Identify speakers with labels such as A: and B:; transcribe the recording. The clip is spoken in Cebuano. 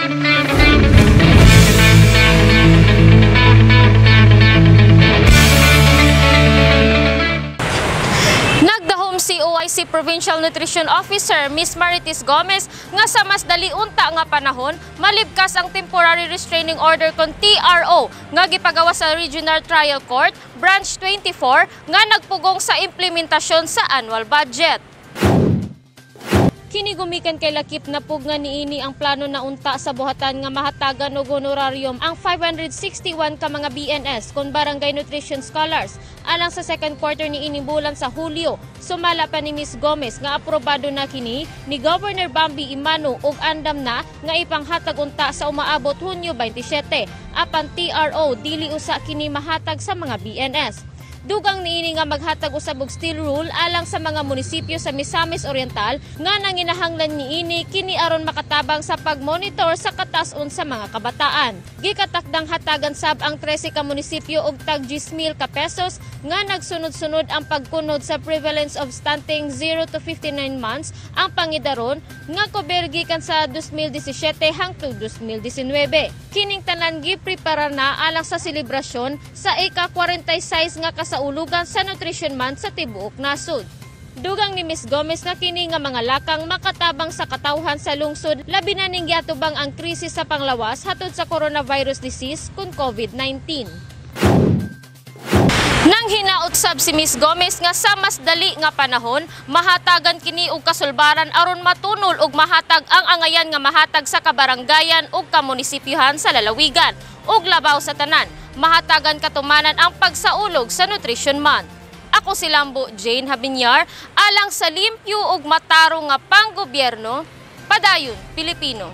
A: Nagdahom si OIC Provincial Nutrition Officer Miss Marites Gomez nga sa mas dali unta nga panahon malibkas ang Temporary Restraining Order kon TRO nga gipagawa sa Regional Trial Court Branch 24 nga nagpugong sa implementasyon sa annual budget. Kini gumikan kay lakip na pug nga niini ang plano na unta sa buhatan nga mahatagan og honorarium ang 561 ka mga BNS kon Barangay Nutrition Scholars alang sa second quarter niining bulan sa Hulyo. Sumala pa ni Miss Gomez nga aprobado na kini ni Governor Bambi Emano ug andam na nga ipanghatag unta sa umaabot Hunyo 27. Apan TRO dili usa kini mahatag sa mga BNS. Dugang niini nga maghatag usab og steel rule alang sa mga munisipyo sa Misamis Oriental nga nanginahanglan niini kini aron makatabang sa pagmonitor sa katason sa mga kabataan. Gikatakdang hatagan sab ang 13 ka munisipyo og tag 10,000 ka pesos nga nagsunod-sunod ang pagkunod sa prevalence of stunting 0 to 59 months ang pangidaron nga kober gikan sa 2017 hangtod 2019. Kining tanan gipreparar na alang sa selebrasyon sa ika-46 nga kasaulugan sa Nutrition Month sa tibuok nasod. Dugang ni Miss Gomez nga kini nga mga lakang makatabang sa katawhan sa lungsod, labi na ning giatubang ang krisis sa panglawas hatod sa coronavirus disease kun COVID-19. Nang hinaot sab si Miss Gomez nga sa mas dali nga panahon, mahatagan kini og kasulbaran aron matunol og mahatag ang angayan nga mahatag sa kabaranggayan ug kamunisipyohan sa lalawigan ug labaw sa tanan, mahatagan katumanan ang pagsaulog sa Nutrition Month. Ako si Lambo Jane Habinyar, alang sa limpyo ug matarong nga panggobyerno, padayon Pilipino.